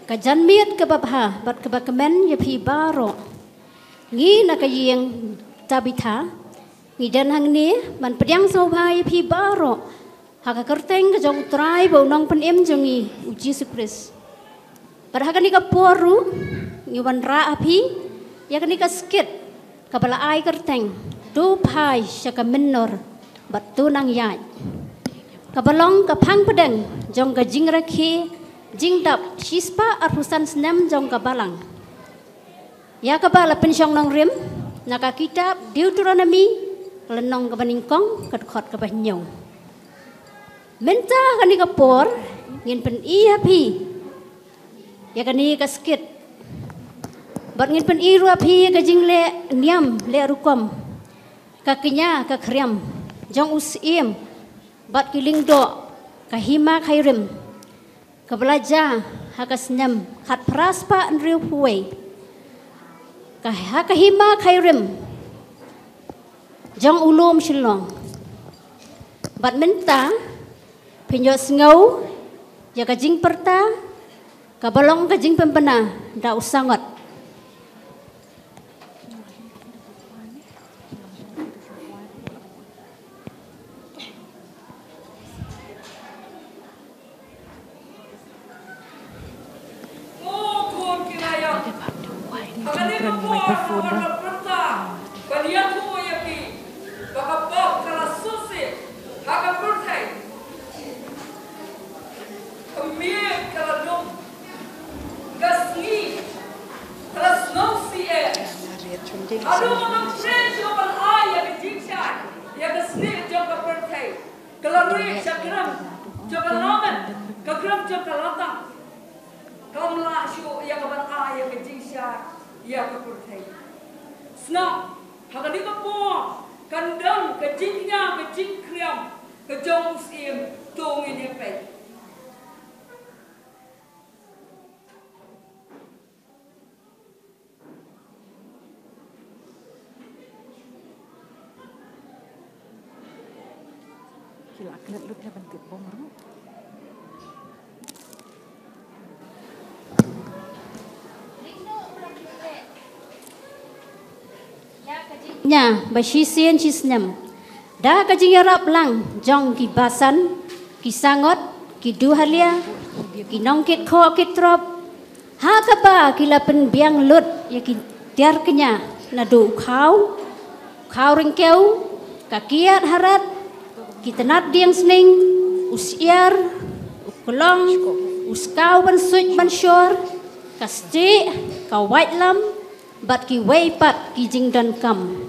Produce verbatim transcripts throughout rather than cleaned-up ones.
Ka janmiet kaba bha bad kaba kmen ïa phi baroh. Ngi na ka ïing Tabitha ngi don hangne ban pdiang sngewbha ïa phi baroh ha ka kyrteng ka jong U Trai bad U Nongpynim jong ngi U Jisu Khrist. Bad ha kane ka por ruh ngi wanrah ha phi ïa kane ka skit kaba la ai kyrteng To Phai sha ka Mynnor bad To Nang Ïaid, kaba long ka phang pdeng jong ka jingrakhe jingdap shispah arphew san snem jong ka Balang, ïa kaba la pynshong nongrim na ka kitab Deuteronomi, ka lynnong kaba nyngkong, ka dkhot kaba hynñiew. Mynta kane ka por ngin pyni ha phi ïa kane ka skit bad ngin pyni ruh ha phi ïa ka jingleh niam leh rukom, ka kñia ka khriam jong u Syiem bad ki lyngdoh, ka Hima Khyriem, kaba la jia ha ka snem khatphra spah hynriewphew wei, ka ha ka Hima Khyriem jong u Lum Shillong. Bad mynta phin ïohsngew ïa ka jingpyrta kaba long ka jingpynbna da u Sangot. Ka la rieh sha kren jong ka lamen, ka kren jong ka latang. Kam lah shuh ïa ka ban ai ïa ka jingshai ïa ka pyrthei. Sngap, ha kane ka por kan don ka jingkñia ka jingkhriam ka jong u Syiem. To ngin ïa peit. Ki la klet lut ïa ban tip bong ruh. Ïa ba shisien shisnem da ka jingïarap lang jong ki basan, ki sangot, ki duhalia, ki nongkit khoh kit trop, ha kaba ki la pynbiang lut ïa ki tiar kñia naduh u khaw, u khaw ryngkew, ka kiad harat, ki tnat dieng sning, u syiar, u klong, u skaw ban suit ban shor, ka stieh, ka waitlam, bad kiwei pat ki jingdonkam.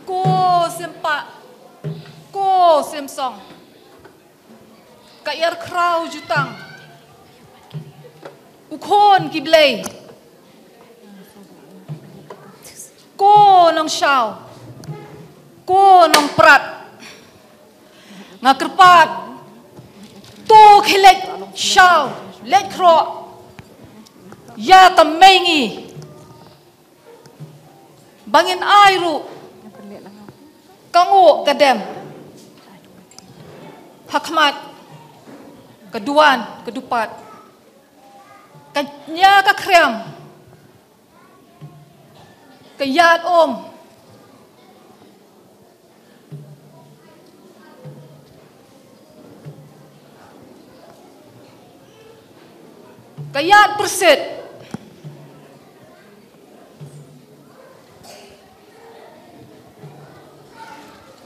Ko sympa, ko symsong, ka ïar khraw jutang, u khun ki blei, ko nongshaw, ko nongprat, nga kyrpad, to khie leit shaw leit khroh ïa ka mei ngi. Ba ngin ai ruh ka nguh ka dem ha khmat ka duwan ka dupat, ka kñia ka khriam, ka ïaid um. Ka Ïaid Pyrsit.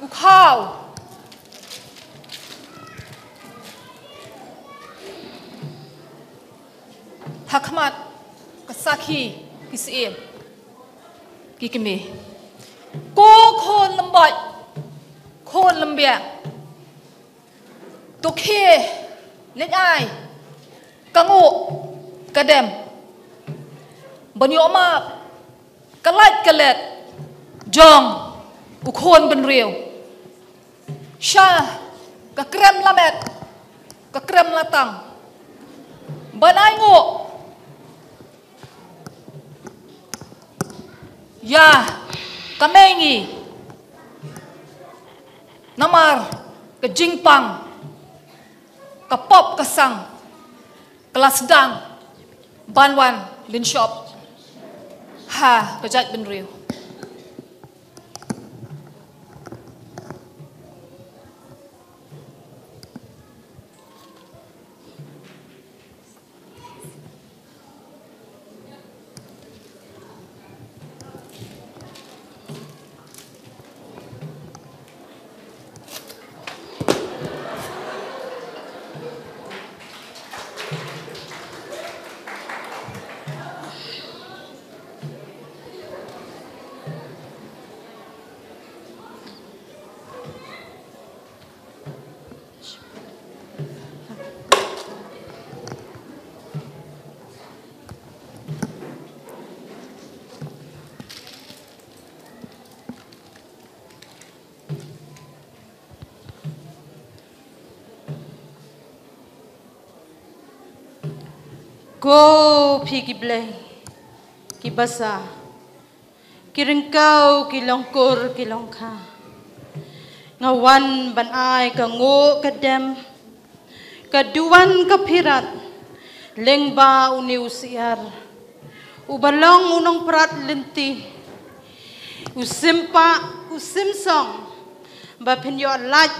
U Khaw. Ha khmat ka sakhi ki syiem ki kmie. Ko khun lembot, khun lembiang. To khie leit ai ka nguh ka dem ban ïoh map ka lait ka let jong u khun bynriew sha ka krem lamet, ka krem latang, ban ai nguh ïa ka mei ngi. Namar ka jingpang, ka pop ka sang ka la sdang ban wan lynshop ha ka jaitbynriew. Ko phi ki blei, ki basa, ki ryngkew, ki longkur, ki longkha. Nga wan ban ai ka nguh ka dem, ka duwan ka phirat, lyngba une u syiar uba long u nongpyrkhat lynti, u sympah, u symsong, ba phin ïoh lait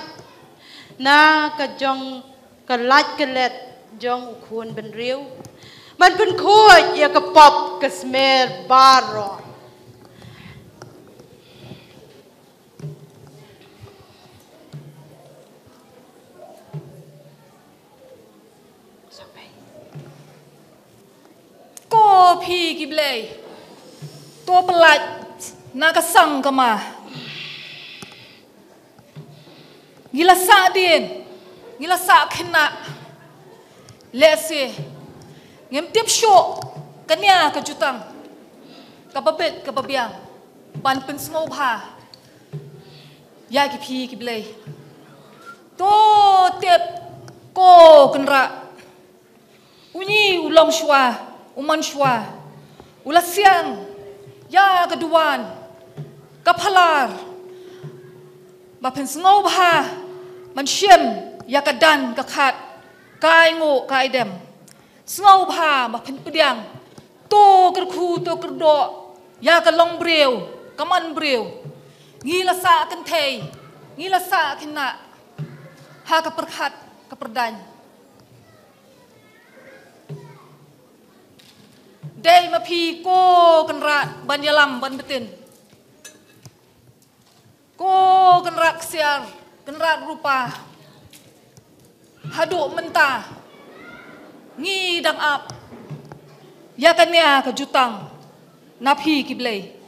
na ka jong ka lait ka let jong u khun bynriew, ban pynkhuid ïa ka pop ka smer baroh. Ko phi ki blei, to pyllait na ka sang ka ma. Ngi la sah dien, ngi la sah khynnah. Lehse ngim tip shuh kane ka jutang kaba bit kaba biang ban pynsngewbha ïa ki phi ki blei. To tip ko Kynrad. Une u long shuwa, u mon shuwa, u la siang ïa ka duwan, ka phalar, ba phin sngewbha ban shim ïa ka dan ka khat, ka ai nguh ka ai dem. Sngewbha ba phin pdiang, to kyrkhu to kyrdoh ïa ka long briew, ka mon briew. Ngi la sah kynthei, ngi la sah khynnah ha ka pyrkhat ka pyrdaiñ. Dei ma phi ko Kynrad ban ïalam ban btin. Ko Kynrad ksiar, Kynrad rupa. Haduh mynta ngi dang ap ïa kane ka jutang na phi ki blei.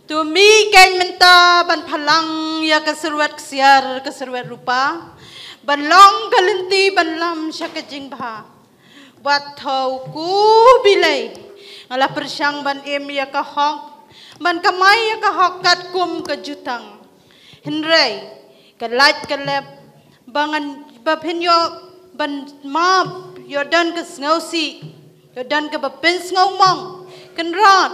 To mih kein mynta ban phalang ïa ka syrwet ksiar ka syrwet rupa, ban long ka lynti ban lam sha ka jingbha. Wat thaw ko Blei, nga la pyrshang ban im ïa ka hok, ban kamai ïa ka hok katkum ka jutang. Hynrei ka lait ka lep ba ngan, ba phin ïoh ban map ïoh don ka sngewsih, ïoh don kaba pynsngewmong. Kynrad,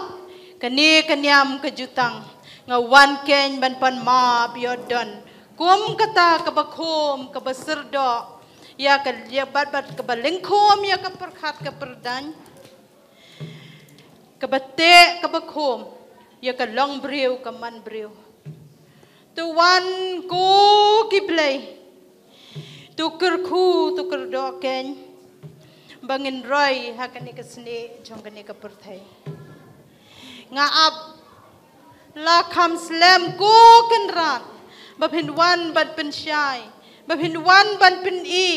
kane ka niam ka jutang nga wan kein ban pan map ïoh don kum kata kaba khum kaba syrdoh ïa ka, ïa bad bad kaba lyngkhum ïa ka pyrkhat ka pyrdaiñ. Kaba teh kaba khum ïa ka long briew ka man briew. To wan ko ki blei, to kyrkhu, to kyrdoh kein, ba ngin roi ha kane ka snieh jong kane ka pyrthei. Nga ap la kham slem ko Kynrad, ba phin wan ban pynshai, ba phin wan ban pyni,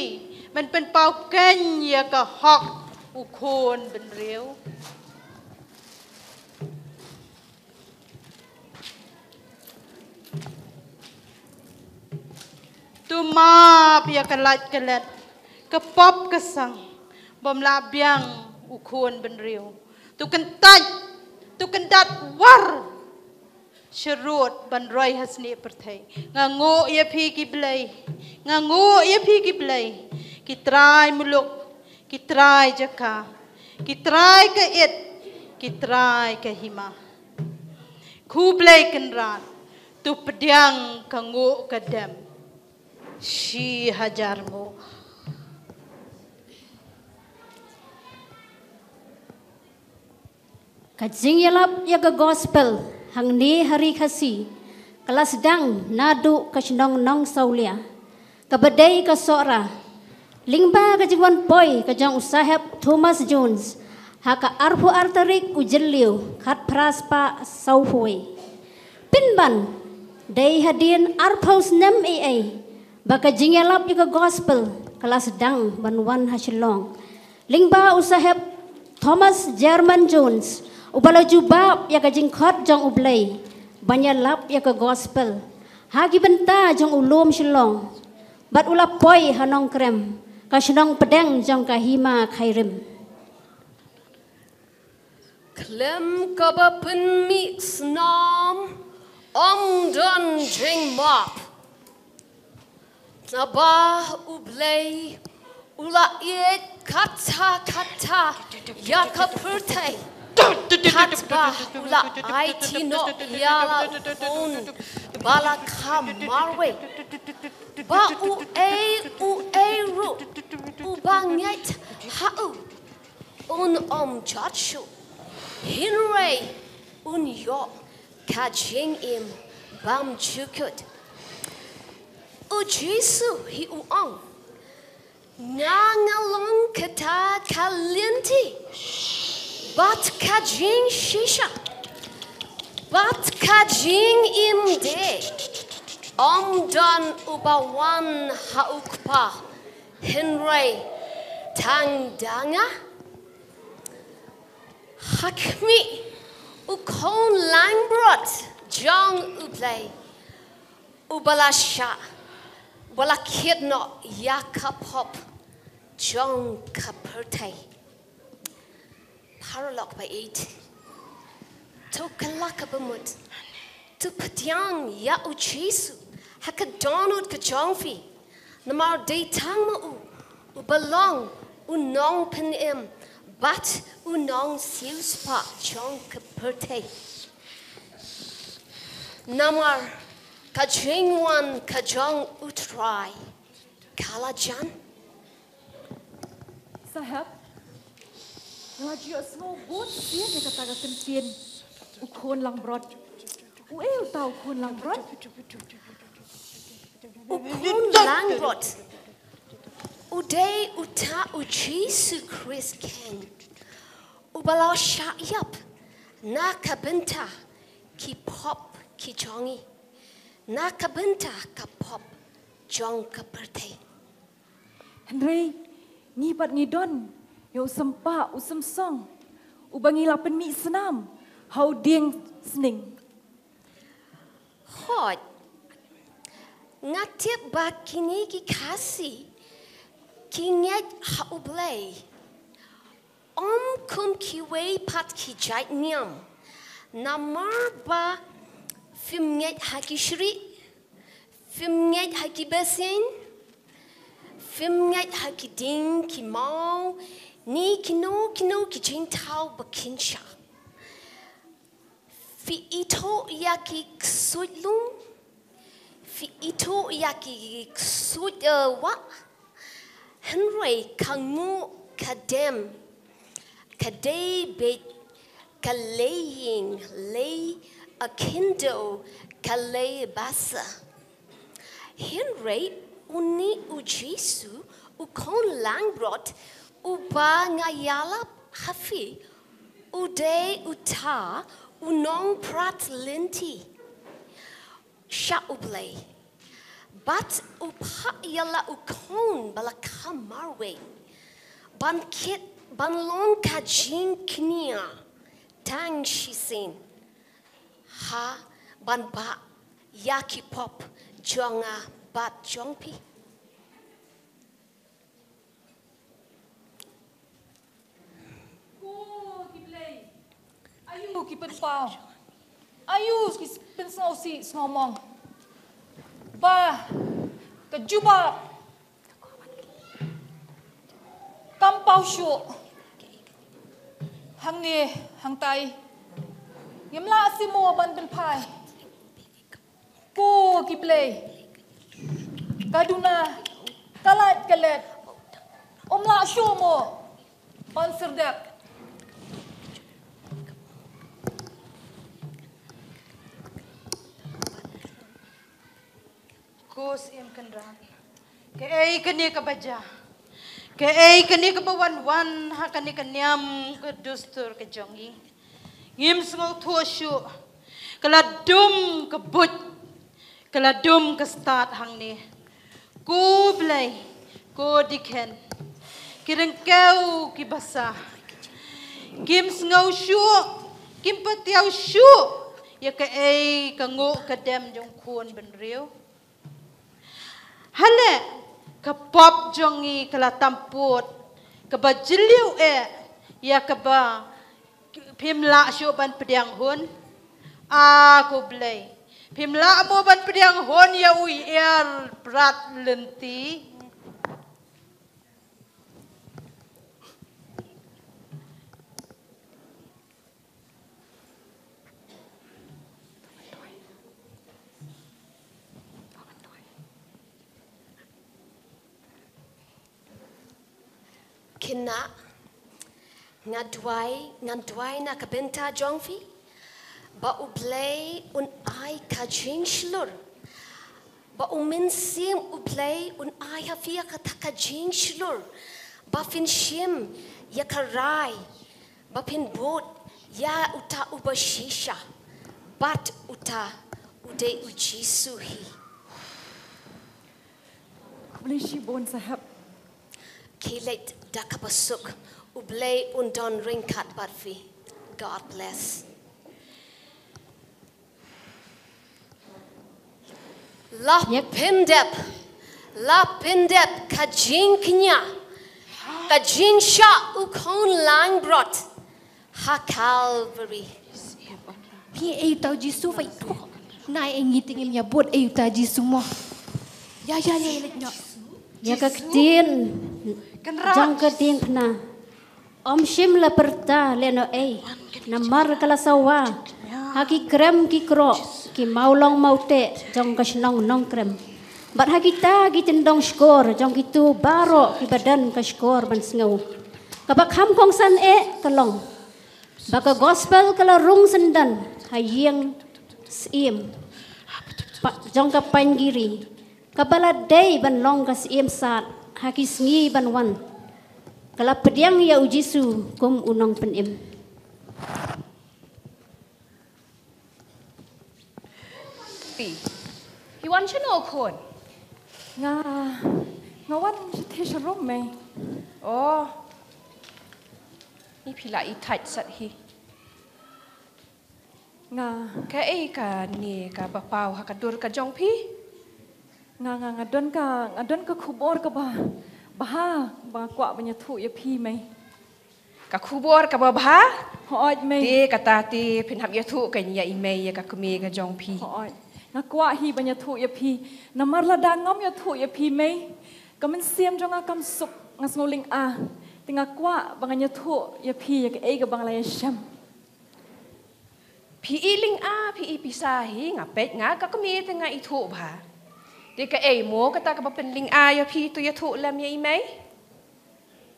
ban pynpaw kein ïa ka hok u khun bynriew. To map ïa ka lait ka let, ka pop ka sang, bym lah biang u khun bynriew. To kyntait, to kyndat war sharud ban roi ha snieh pyrthei. Nga nguh ïa phi ki blei, nga nguh ïa phi ki blei, ki trai muluk, ki trai jaka, ki trai ka it, ki trai ka hima. Khublei Kynrad, to pdiang ka nguh ka dem. Shi hajar nguh. Ka jingïalap ïa ka gospel hangne ha ri Khasi ka la sdang naduh ka shnong Nongsawlia, kaba dei ka Sohra, lyngba ka jingwan poi ka jong u Saheb Thomas Jones ha ka arphew ar tarik u Jylliew khatphra spah sawphew wei. Pynban dei hadien arphew snem eiei ba ka jingïalap ïa ka gospel ka la sdang ban wan ha Shillong, lyngba u Saheb Thomas German Jones, uba la jubab ïa ka jingkhot jong U Blei ban ïalap ïa ka gospel ha ki bynta jong u lum Shillong, bad u la poi ha Nongkrem, ka shnong pdeng jong ka hima Khyrim. Khlem kaba pynmih snam, ym don jingmap. Naba U Blei u la ïeit katta katta ïa ka pyrthei, katba u la aiti noh ïa la u Khun ba la kha marwei, ba uei uei ruh uba ngeit ha u un ym jot shuh, hynrei un ïoh ka jingim bymjukut. U Jisu hi u ong, nga nga long kata ka lynti bad ka jingshisha bad ka jingim de. Ym don uba wan ha u Kpa hynrei tang da nga. Ha khmih, u Khun langbrot jong U Blei, uba la shah, uba la kit noh ïa ka pop jong ka pyrthei. Paralok ba ïeit, to kylla kaba mut, to pdiang ïa U Jisu ha ka dohnud ka jong phi, namar dei tang ma u uba long u Nongpynim bad u Nongsiewspah jong ka pyrthei. Namar ka jingwan ka jong U Trai ka la jan. Saheb, nga ju ïohsngew bun sien ïa kata ka kyntien u Khun langbrot. Uei uta u Khun langbrot? U Khun langbrot u dei uta U Jisu Khrist keiñ, uba la shah ïap na ka bynta ki pop ki jong ngi, na ka bynta ka pop jong ka pyrthei. Hynrei ngi pat ngi don ïa u sympa u symsong uba ngi la pynmih snam ha u dieng sning. Hooid, nga tip ba kine ki Khasi ki ngeit ha U Blei, ym kum kiwei pat ki jait niam, namar ba phim ngeit ha ki shrieh, phim ngeit ha ki bseiñ, phim ngeit ha ki dieng ki maw, ne kino kino ki jingthaw ba khyndiat. Phi ithuh ïa ki ksuid lum, phi ithuh ïa ki ksuid, eh, wah. Hynrei ka nguh ka dem ka dei beit ka lei ïing, lei a khyndew, ka lei basa. Hynrei une u Jisu, u khun langbrot, uba nga ïalap ha phi, u dei uta u nongprat lynti sha U Blei. Bad u phah ïa la u khun ba la kham marwei ban kit, ban long ka jingkñia tang shisien, ha ban bah ïa ki pop jong nga bad jong phi. Ko ki Blei, aïu ki pynpaw, aïu ki pynsngewsih sngewmong, ba ka jubab kam paw shuh hangne hangtai. Ngim lah shuh mo ban pynphai. Ko ki Blei, ka duna, ka lait ka let, ym lah shuh mo ban syrdet. Ko Syiem Kynrad, kaei kane kaba jia? Kaei kane kaba wan wan ha kane ka niam ka dustur ka jong ngi? Ngim sngewthuh shuh. Ka la dum ka buit, ka la dum ka stad hangne. Ko Blei, ko dikhen, ki ryngkew ki basa, kim sngew shuh, kim patiaw shuh ïa kaei ka nguh ka dem jong khun bynriew. Hale, ka pop jong ngi ka la tam pud, kaba jylliew eh ïa kaba phim lah shuh ban pdiang hun. A ko Blei, phim lah mo ban pdiang hun ïa u ïar prat lynti? Khynnah, nga duwai, ngan duwai na ka bynta jong phi, ba U Blei un ai ka jingshlur, ba U Mynsiem U Blei un ai ha phi ïa kata ka jingshlur, ba phin shim ïa ka rai, ba phin bud ïa uta uba shisha, bad uta u dei U Jisu hi. Khublei shibun sahab. Khie leit da kaba suk, U Blei un don ryngkat bad phi. God bless. La pyndep, la pyndep ka jingkñia, ka jingshah u khun langbrot ha Calvary. Phi ei uta u Jisu, phi ei tu. Na ei ngi te ngim ïa bud ei uta u Jisu mo. Ïa, ïa, ïa, ïa, ïa. Ïa ka ktien jong ka diengphna. Ym shym la pyrta lehnohei, namar ka la sawa ha ki krem ki krok, ki mawlong mawteh jong ka shnong Nongkrem, bad ha kita ki tyndong shkor jong kito baroh kiba don ka shkor ban sngew. Kaba kham kongsan eh ka long ba ka gospel ka la rung syndon ha ïing syiem pa-, jong ka Pangiri, kaba la dei ban long ka syiem sad ha ki sngi ban wan, ka la pdiang ïa U Jisu kum U Nongpynim. Phi, phi wan shano khun? Nga, nga wan shatei sharum, mei. Oh. Ni phi la i thait sat hi. Nga. Kaei kane kaba paw ha ka dur ka jong phi? Nga, nga, nga don ka, nga don ka khubor kaba bha, ba nga kwah ban ïathuh ïa phi, mei. Ka khubor kaba bha? Hooid, mei. Te kata te phin hap ïathuh kane ïa i mei, ïa ka kmie ka jong phi. Hooid. Nga kwah hi ban ïathuh ïa phi. Namar lada ngam ïathuh ïa phi, mei, ka mynsiem jong nga kam suk, nga sngew lynga. Te nga kwah ba ngan ïathuh ïa phi ïa kaei kaba nga la ïashem. Phi i lynga, phi i pisa hi, nga peit nga ka kmie te nga ithuh bha. Te kaei mo kata kaba pynlynga ïa phi, to ïathuh lem ïa i mei?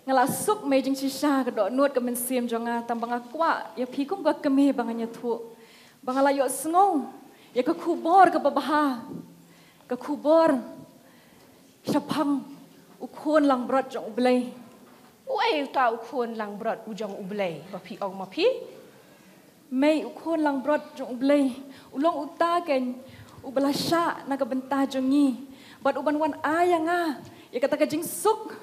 Nga la suk mei jingshisha ka dohnud ka mynsiem jong nga, tang ba nga kwah ïa phi kum ka kmie ba ngan ïathuh, ba nga la ïohsngew ïa ka khubor kaba bha, ka khubor shaphang u khun langbrot jong U Blei. Uei uta u khun langbrot u jong U Blei ba phi ong ma phi? Mei, u khun langbrot jong U Blei u long uta kein uba la shah na ka bynta jong ngi, bad uban wan ai ïa nga ïa kata ka jingsuk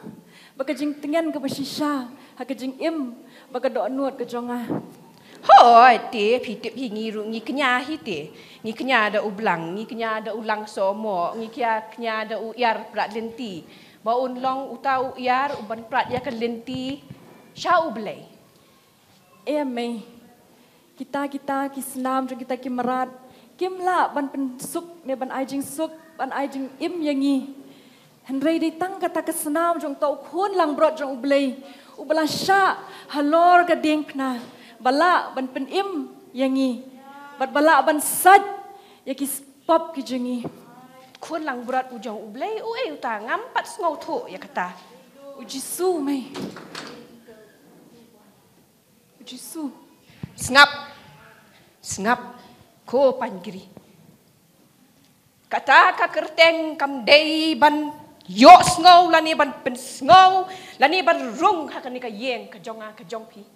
bad ka jingtngen kaba shisha ha ka jingim bad ka dohnud ka jong nga. Hooid te, phi tip hi, ngi ruh ngi kñia hi te. Ngi kñia da u blang, ngi kñia da u lang sohmoh, ngi kñia, kñia da u iar prat lynti, ba un long uta u iar uban prat ïa ka lynti sha U Blei. Em mei, kita, kita ki snam jong kita ki mrad kim lah ban pynsuk ne ban ai jingsuk, ban ai jingim ïa ngi. Hynrei dei tang kata ka snam jong uta u khun langbrot jong U Blei uba la shah halor ka diengphna, ba lah ban pynim ïa ngi bad ba lah ban sait ïa ki pop ki jong ngi. Khun langbrot u jong U Blei, uei uta? Ngam pat sngewthuh ïa kata. U Jisu mei. U Jisu. Sngap. Sngap ko Pangiri. Kata ka kyrteng kam dei ban ïohsngew lane ban pynsngew lane ban rung ha kane ka ïing ka jong nga ka jong phi.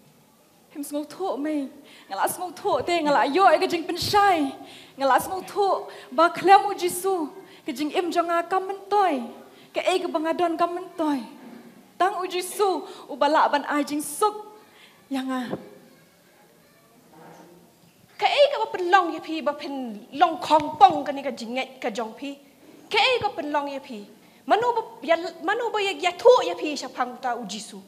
Phim sngewthuh mei? Nga la sngewthuh te, nga la ïoh ïa ka jingpynshai. Nga la sngewthuh ba khlem U Jisu ka jingim jong nga kam myntoi. Kaei kaba nga don kam myntoi. Tang U Jisu uba lah ban ai jingsuk ïa nga. Kaei kaba pynlong ïa phi ba phin long khongpong kane ka jingngeit ka jong phi? Kaei kaba pynlong ïa phi? Mano ba ïa, mano ba ïa, ïathuh ïa phi shaphang uta U Jisu?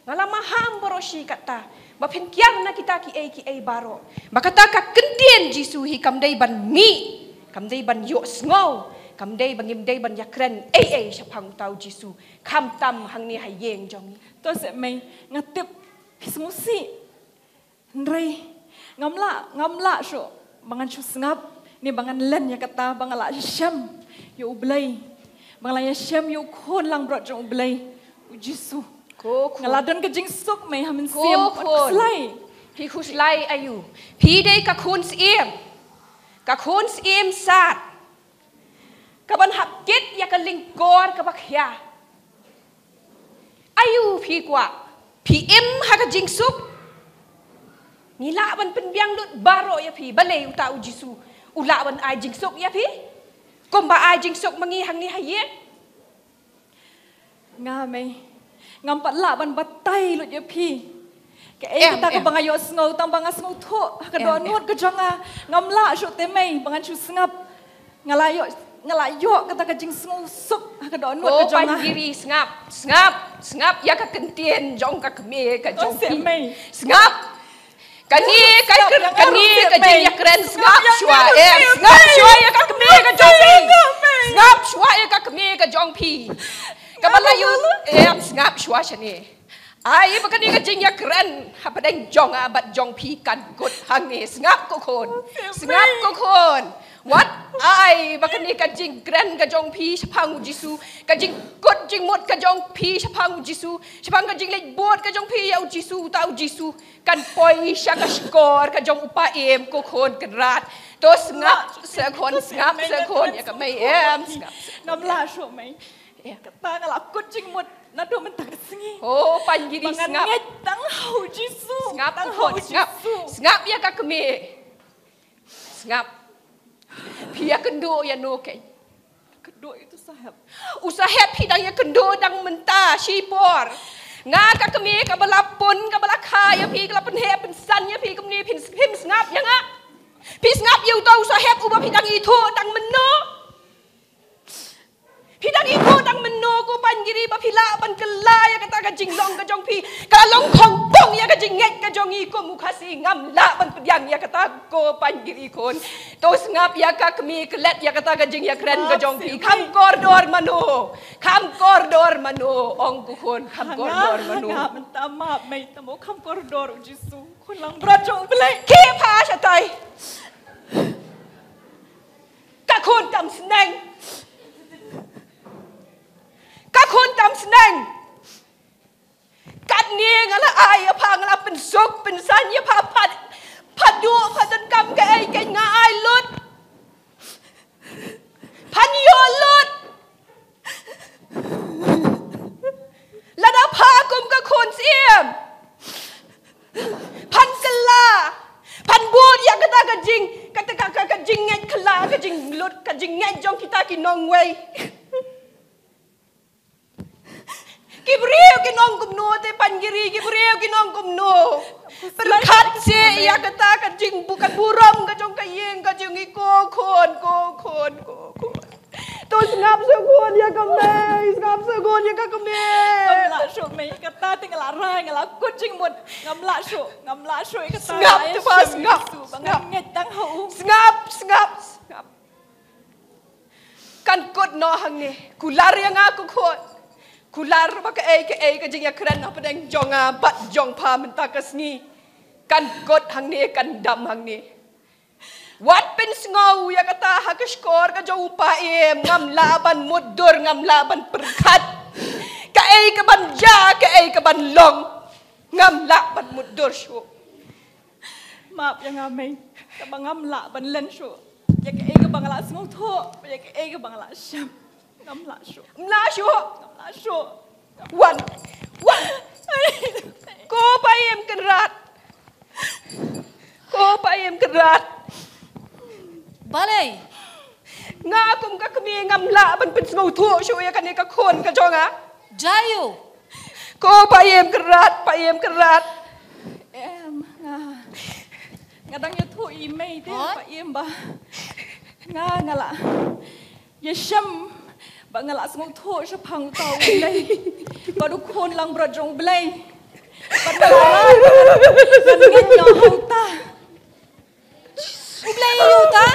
Nga la maham baroh shi katta ba phin kiar na kita kiei kiei baroh. Ba kata ka ktien Jisu hi kam dei ban mih, kam dei ban ïohsngew, kam dei ba ngim dei ban ïakren ei ei shaphang uta U Jisu, khamtam hangne ha ïing jong ngi. To seh mei, nga tip phi sngewsih. Hynrei ngam lah, ngam lah shuh ba ngan shu sngap ne ba ngan len ïa kata ba nga la shem ïa U Blei, ba nga la shem ïa u khun langbrot jong U Blei, U Jisu. Ko khun. Nga la don ka jingsuk mei ha mynsiem. Ko khun. Khuslai. Phi khuslai aïu? Phi dei ka khun syiem. Ka khun syiem sat, kaban hap kit ïa ka lyngkor kaba khia. Aïu phi kwah? Phi im ha ka jingsuk? Ngi lah ban pynbiang lut baroh ïa phi. Balei uta U Jisu u lah ban ai jingsuk ïa phi kumba ai jingsuk ma ngi hangne ha ïing? Nga mei, ngam pat lah ban batai lut ïa phi. Kaei kata kaba nga ïohsngew, tang ba nga sngewthuh ha ka dohnud ka jong nga. Ngam lah shuh te mei ba ngan shu sngap. Nga la ïoh, nga la ïoh kata ka jingsngewsuk ha ka dohnud ka jong nga. Ko Pangiri, sngap, sngap, sngap ïa ka ktien jong ka kmie ka jong phi. Sngap. Kane ka kane ka jingïakren, sngap shuwa, em, sngap shuwa ïa ka kmie ka jong phi. Sngap shuwa ïa ka kmie ka jong phi. Kaba la ïoh, em, sngap shuwa shane. Ai ba kane ka jingïakren hapdeng jong nga bad jong phi kan kut hangne. Sngap ko khun. Sngap ko khun. Wat ai ba kane ka jingkren ka jong phi shaphang U Jisu, ka jingkut jingmut ka jong phi shaphang U Jisu, shaphang ka jingleit bud ka jong phi ïa U Jisu, uta U Jisu kan poi sha ka shkor ka jong u paiem ko khun Kynrad. To sngap seh khun, sngap seh khun ïa ka mei, em, sngap. Ngam lah shuh mei. Kata nga la kut jingmut naduh mynta ka sngi. Oh Pangiri, sngap. Ngeit tang ha U Jisu. Sngap ko khun, sngap. Sngap ïa ka kmie. Sngap. Phi ïakynduh ïano kein? Kynduh ïa utu Sahep. U Sahep phi dang ïakynduh dang mynta shipor. Nga ka kmie kaba la pun kaba la kha ïa phi, ka la pynheh pynsan ïa phi kumne, phin, phim sngap ïa nga. Phi sngap ïa uta u Sahep uba phi dang ithuh dang mynno. Phi dang ithuh dang mynno ko Pangiri ba phi lah ban kylla ïa kata ka jinglong ka jong phi. Ka la long khongpong ïa ka jingngeit ka jong ngi kum u Khasi, ngam lah ban pdiang ïa kata ko Pangiri khun. To sngap ïa ka kmie, klet ïa kata ka jingïakren ka jong phi. Kham kordor mano? Kham kordor mano? Ong ko khun, kham kordor mano? Nga mynta map mei, tamo kham kordor U Jisu, khun langbrot jong U Blei. Ki pha shatai. Ka khun tam sneng. Ka khun tam sneng. ka jingngeit jong kita ki nongwei. Ki briew ki nong kumno te Pangiri, ki briew ki nong kumno. Pyrkhat seh ïa kata ka jingbu-, ka burom ka jong ka ïing ka jong i ko khun, ko khun, ko khun. To sngap sa khun ïa ka mei, sngap sa khun ïa ka kmie. Ngam lah shuh mei, kata te nga la rai, nga la kut jingmut. Ngam lah shuh, ngam lah shuh ïa kata. Sngap te ba sngap, sngap. Ngam ngeit tang ha u. Sngap, sngap, sngap. Kan kut noh hangne. Kular ïa nga ko khun. Kular ba kaei kaei ka jingïakren hapdeng jong nga bad jong pha mynta ka sngi. Kan kut hangne, kan dam hangne. Wat pynsngew ïa kata ha ka shkor ka jong u Paiem, ngam lah ban mutdur, ngam lah ban pyrkhat. Kaei ka ban jia, kaei ka ban long. Ngam lah ban mutdur shuh. Map ïa nga mei, kaba ngam lah ban len shuh ïa kaei kaba nga la sngewthuh, ïa kaei kaba nga la shem. Ngam lah shuh. Ngam lah shuh. Ngam lah shuh. Wan. Wan. Ko Paiem Kynrad. Ko Paiem Kynrad. Balei? Nga kum ka kmie ngam lah ban pynsngewthuh shuh ïa kane ka khun ka jong nga. Jaïu. Ko Paiem Kynrad, Paiem Kynrad. Em, nga, nga dang ïathuh i mei te, Paiem, ba nga, nga la ïashem, ba nga la sngewthuh shaphang uta u Blei. Bad u Khun Langbrot jong u Blei. Bad nga la, ngan ngeit noh ha uta. U Blei ïa uta.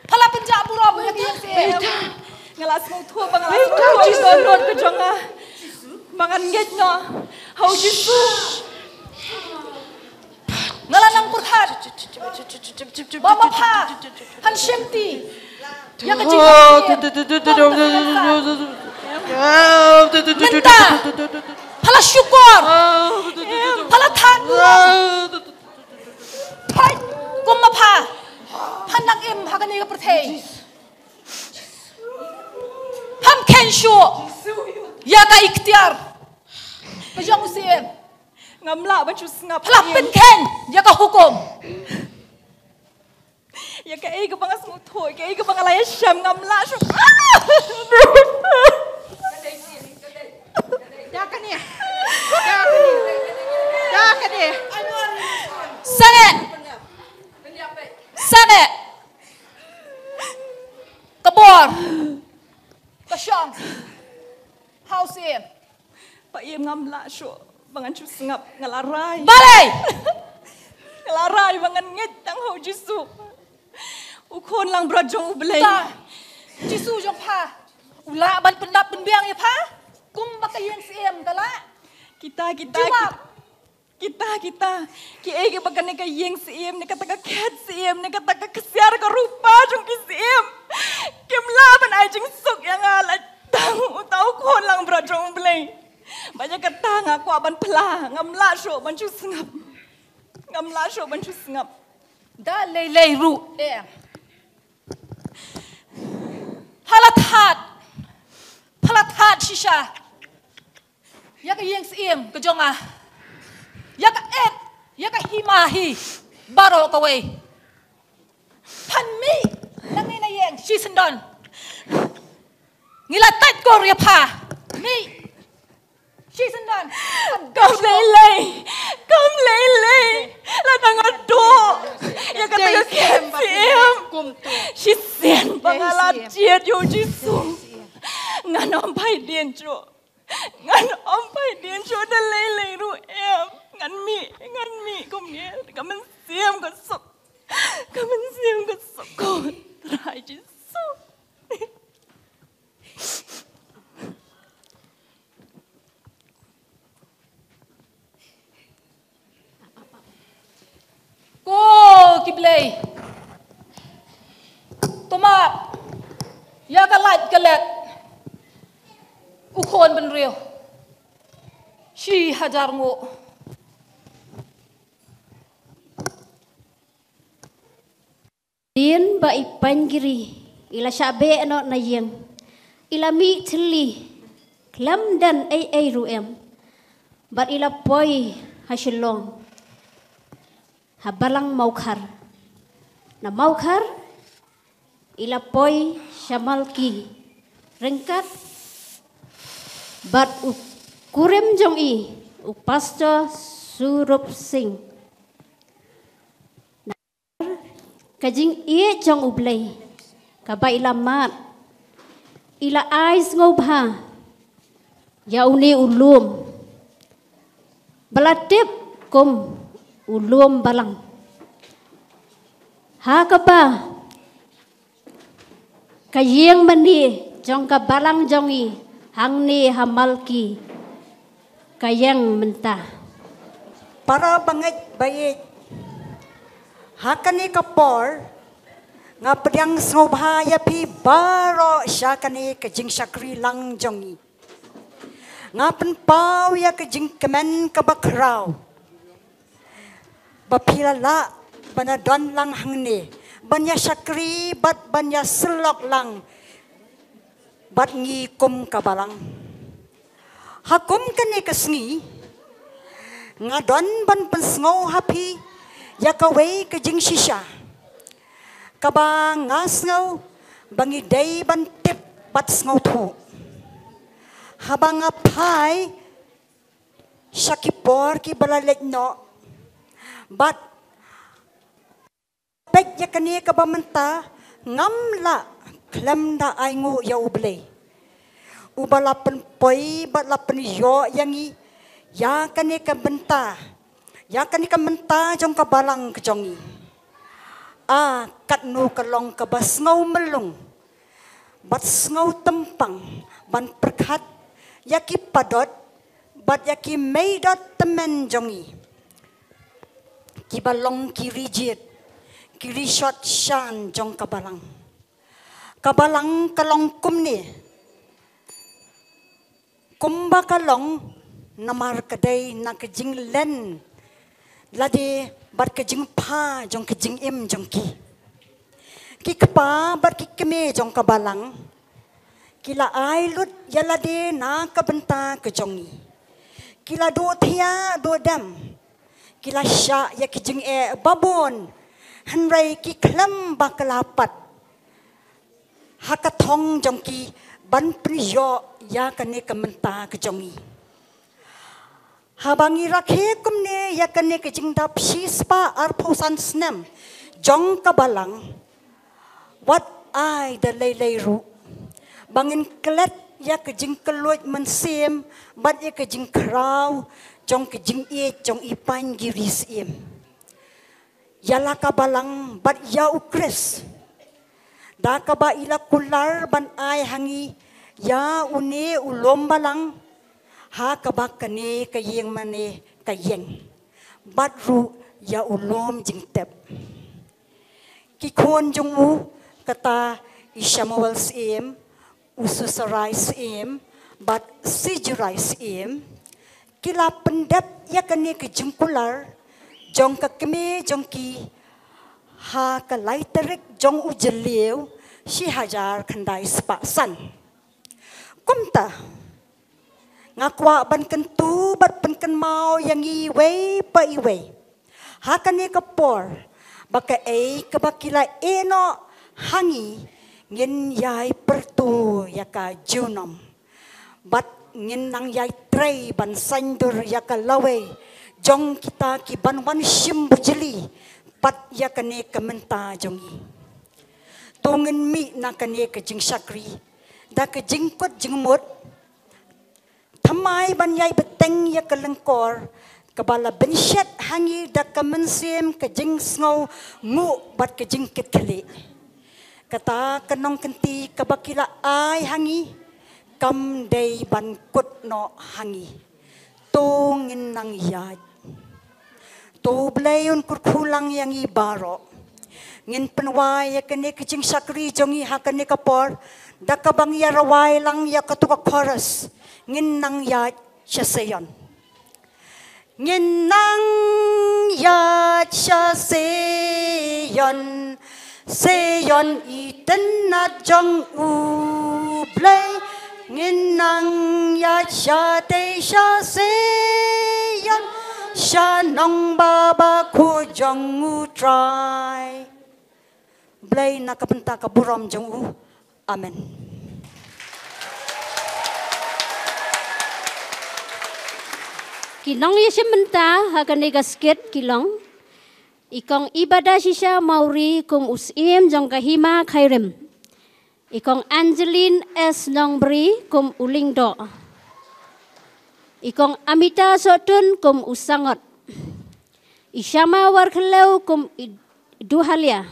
Pha la pynjah burom ïa ka ïing syiem. Nga la sngewthuh ba nga la sngewthuh ïa ka dohnud ka jong nga. Ba ngan ngeit noh ha u Jisu. Nga la nang pyrkhat ba ma pha phan shimti ïa ka jingïaseng. Mynta pha la shukor, pha la than burom. Kum ma pha, phan dang im ha kane ka pyrthei. Pham kheiñ shuh ïa ka iktiar ka jong u syiem. Ngam lah ban shu sngap. Pha la pynkheiñ ïa ka hukum. Ïa kaei kaba nga sngewthuh, kaei kaba nga la ïashem, ngam lah shuh. Da kane. Da kane. Da kane. Sangeh. Sangeh. Ka bor. Ka shong. Ha u syiem. Paiem, ngam lah shuh ba ngan shu sngap, nga la rai. Balei? Nga la rai ba ngan ngeit tang ha u Jisu, u Khun Langbrot jong u Blei. Ta, Jisu jong pha u lah ban pyndap pynbiang ïa pha kumba ka ïing syiem ka lah. Kita, kita, kita. Kita, kita, kiei kiba kane ka ïing syiem ne kata ka khet syiem ne kata ka ksiar ka rupa jong ki syiem kim lah ban ai jingsuk ïa nga, lait tang uta u Khun Langbrot jong u Blei. Ba ïa kata nga kwah ban phla, ngam lah shuh ban shu sngap. Ngam lah shuh ban shu sngap. Da lei lei ruh em. Pha la thad, pha la thad shisha ïa ka ïing syiem ka jong nga, ïa ka et, ïa ka hima hi baroh kawei. Phan mih nangne na ïing shisyndon. Ngi la tait kor ïa pha. Mih shisyndon. Kam lei lei, kam lei lei. Lada nga duh ïa kata ka khet syiem, shisien ba nga la jied ïa u Jisu, ngan ym phai dien shuh. Ngan ym phai dien shuh da lei lei ruh em. Ngan mih, ngan mih kumne. Ka mynsiem ka suk, ka mynsiem ka suk. Ko Trai Jisu. Ko ki Blei, to map ïa ka lait ka let u khun bynriew shi hajar nguh. Hadien ba i Pangiri i la shah beh noh na ïing, i la mih thylli khlem don ei ei ruh em, bad i la poi ha Shillong, ha Balang Mawkhar. Na Mawkhar I la poi sha Malki ryngkat bad u kurim jong i, u Pastor Surup Singh. Ka jingïeit jong U Blei kaba i la mad, i la ai sngewbha ïa une u lum ba la tip kum u lum balang, ha kaba ka ïing mane jong ka balang jong i hangne ha Malki ka ïeng mynta. Para bangeit ba ïeit, ha kane ka por nga pdiang sngewbha ïa phi baroh sha kane ka jingshakri lang jong i. Nga pynpaw ïa ka jingkmen kaba khraw ba phi la lah ban ïa don lang hangne, ban ïa shakri bad ban ïa sylok lang bad ngi kum ka balang. Ha kum kane ka sngi nga don ban pynsngew ha phi ïa kawei ka jingshisha kaba nga sngew ba ngi dei ban tip bad sngewthuh. Haba nga phai sha ki por kiba la leit noh bad peit ïa kane kaba mynta, ngam lah khlem da ainguh ïa U Blei uba la pynpoi bad la pynïoh ïa ngi ïa kane ka bynta, ïa kane ka bynta jong ka balang ka jong ngi. A, katno ka long kaba sngew myllung bad sngew tympang ban pyrkhat ïa ki padot bad ïa ki meidot tymmen jong ngi kiba long ki rijied, ki rishot shan jong ka balang. Ka balang ka long kumne kumba ka long namar ka dei na ka jinglen lade bad ka jingpha jong ka jingim jong ki. Ki kpa bad ki kmie jong ka balang ki la ai lut ïa lade na ka bynta ka jong ngi. Ki la duh thiah duh dem, ki la shah ïa ki jingeh babun, hynrei ki khlem ba ka la pat ha ka thong jong ki ban pynïoh ïa kane ka bynta ka jong ngi. Haba ngi rakhe kumne ïa kane ka jingdap shispah arphew san snem jong ka balang, wat ai da lei lei ruh ba ngin klet ïa ka jingkylluid mynsiem bad ïa ka jingkhraw jong ka jingïeit jong i Painggiri Syiem ïa la ka balang bad ïa U Khrist, da kaba i la kular ban ai ha ngi ïa une u lum balang, ha kaba kane ka ïing mane ka ïeng bad ruh ïa u lum jingtep. Ki khun jong u, kata i Samuel Syiem, u Susarai Syiem bad Sijurai Syiem, ki la pyndep ïa kane ka jingkular jong ka kmie jong ki ha ka lai tarik jong u Jylliew shi hajar khyndai spah san. Kumta nga kwah ban kyntu bad pynkynmaw ïa ngi iwei pa iwei ha kane ka por ba kaei kaba ki la ïehnoh ha ngi ngin ïai pyrto ïa ka junom bad ngin nang ïai trei ban saiñdur ïa ka lawei jong kita ki ban wan shim bujli pat ïa kane ka mynta jong ngi. To ngin mih na kane ka jingshakri da ka jingkut jingmut, thymmai ban ïai bteng ïa ka lyngkor kaba la bynshet ha ngi da ka mynsiem ka jingsngewnguh bad ka jingkitkhlieh. Kata ka nongkynti kaba ki la ai ha ngi kam dei ban kut noh ha ngi. To ngin nang ïaid. To U Blei un kyrkhu lang ïa ngi baroh. Ngin pynwai ïa kane ka jingshakri jong ngi ha kane ka por da kaba ngi ïa rwai lang ïa kato ka chorus, Ngin Nang Ïaid sha Seion. Ngin nang ïaid sha Seion, Seion i tynnat jong U Blei. Ngin nang ïaid shatei sha Seion, sha nongbah bakhuid jong U Trai. Blei na ka bynta ka burom jong u. Amen. Ki nongïashim bynta ha kane ka skit ki long: i Kong Ibadashisha Mawrie kum u Syiem jong ka Hima Khyrim, i Kong Angeline S Nongbri kum u Lyngdoh, i Kong Amita Sohtun kum u Sangot, i Shama Warkhylliew kum i Duhalia,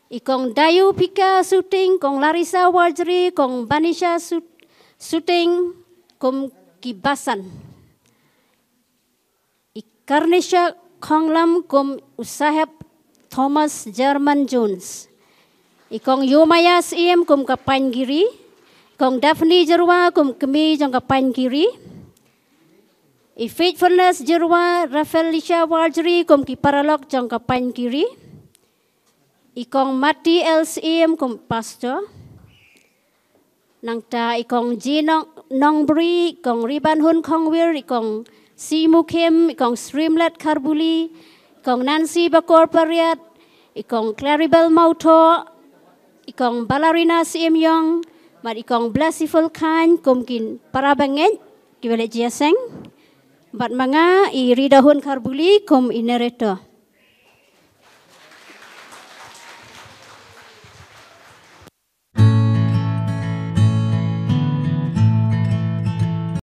i Kong Dayu Pika Suting, Kong Larissa Warjri, Kong Banisha Sut- Suting kum ki Basan, i Karnisha Khonglam kum u Saheb Thomas German Jones, i Kong Yomaya Syiem kum ka Painggiri, i Kong Daphne Jyrwa kum kmie jong ka Painggiri, i Faithfulness Jyrwa, Raphalisha Warjri kum ki paralok jong ka Painggiri, i Kong Mati L Syiem kum pastor. Nangta i Kong Ji Nong- Nongbri, i Kong Ribanhun Khongwir, i Kong Si Mukhim, i Kong Srimlet Kharbuli, i Kong Nancy Bakor Pariat, i Kong Claribel Mawthoh, i Kong Balarina Syiem Yong, bad i Kong Blessiful Khan kum ki parabangeit kiba leit jia seng. Bad ma nga i Ridahun Kharbuli kum i narrator.